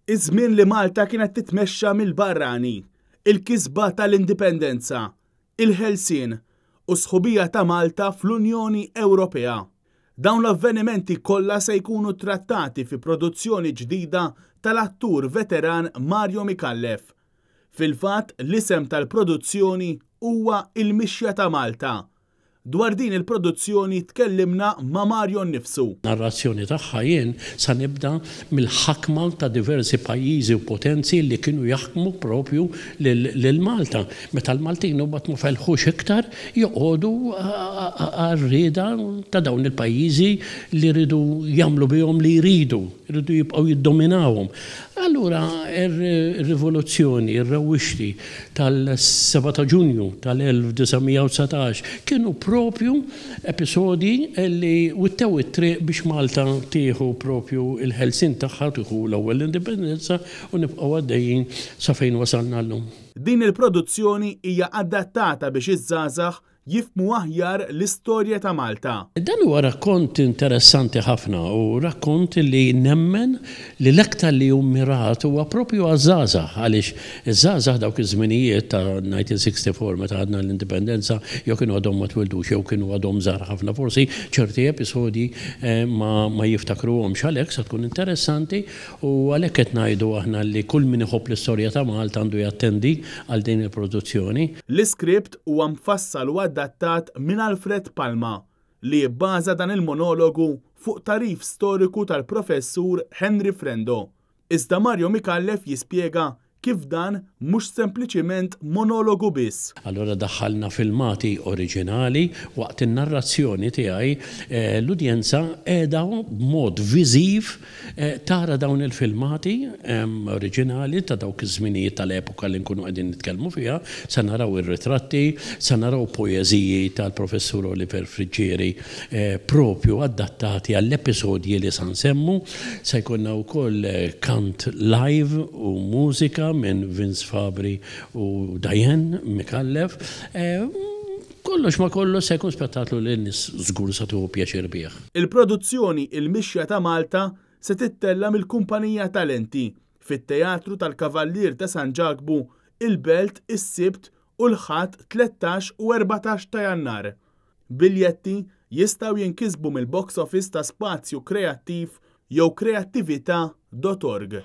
Iż-żmien li Malta kienet titmexxa mill-barrani, il-kisba tal-Indipendenza, il-ħelsien, u s-sħubija ta' Malta fl-Unjoni Ewropea. Dawn l-avvenimenti kollha se jkunu trattati fi produzzjoni ġdida tal-attur veteran Mario Micallef. Fil-fatt, l-isem tal-produzzjoni huwa Il-Mixja ta' Malta. Dwar din il-produzzjoni tkellimna ma' Mario nnifsu. Narrazzjoni tagħha jien sa nibda mill-ħakma ta' diversi pajjiżi u potenzi li kienu jaħkmu propju lil Malta. Meta l-Maltin imbagħad ma felħux iktar joqogħdu għar-rieda ta' dawn il-pajjiżi li riedu jagħmlu bihom li jridu, riedu jibqgħu jiddominawhom. Allura r-rivoluzzjoni, ir-rewwixti tal-7 ta' Ġunju tal-1919 kienu propju episodji li wittew it-triq biex Malta tieħu propju l-ħelsien tagħha, tieħu l-ewwel l-indipendenza u nibqgħu għaddejjin sa fejn wasalna llum. Din il-produzzjoni hija adattata biex iż-żgħażagħ jifhmu aħjar l-istorja ta' Malta. Dan huwa rakkont interessanti ħafna u rakkont li nemmen li l-aktar li hu mmirat huwa propju għaż-żgħażagħ għaliex iż-żgħażagħ dawk iż-żminijiet ta' 1964 meta ħadna l-indipendenza jew kienu għadhom ma twildux jew kienu għadhom żgħar ħafna forsi ċerti episodji ma ma jiftakruhomx għalhekk se tkun interessanti u għalhekk qed ngħidu aħna li kull min iħobb l-istorja ta' Malta għandu jattendi għal din il-produzzjoni. L-iskript huwa mfassal u adattat minn Alfred Palma, li jibbaża dan il-monologu fuq tagħrif storiku tal-Professur Henry Frendo. Iżda Mario Micallef jispjega kif dan mhux sempliċiment monologu biss. Allura daħħalna filmati oriġinali waqt in-narrazzjoni tiegħi l-udjenza qiegħda b'mod viżiv Tara dawn il-filmati oriġinali ta' dawk iż-żminijiet tal-epoka li nkunu qegħdin nitkellmu fiha, se naraw ir-ritratti, se naraw poeżiji tal-Professur Oliver Friggieri propju adattati għall-episodji li sa nsemmu. Se jkollna wkoll kant live u mużika minn Vince Fabri u Diane Micallef. Kollox ma' kollox se jkun spettaklu li n-nies żgur se tieħu pjaċir bih. Il-produzzjoni Il-Mixja ta' Malta se tittella' mill-Kumpanija Talenti fit-Teatru tal-Kavallier ta' San Ġakbu, il-Belt is-Sibt u l-Ħadd 13 u 14 ta' Jannar. Biljetti jistgħu jinkisbu mill-box office ta' Spazju Kreattiv jew kreattivita dot org.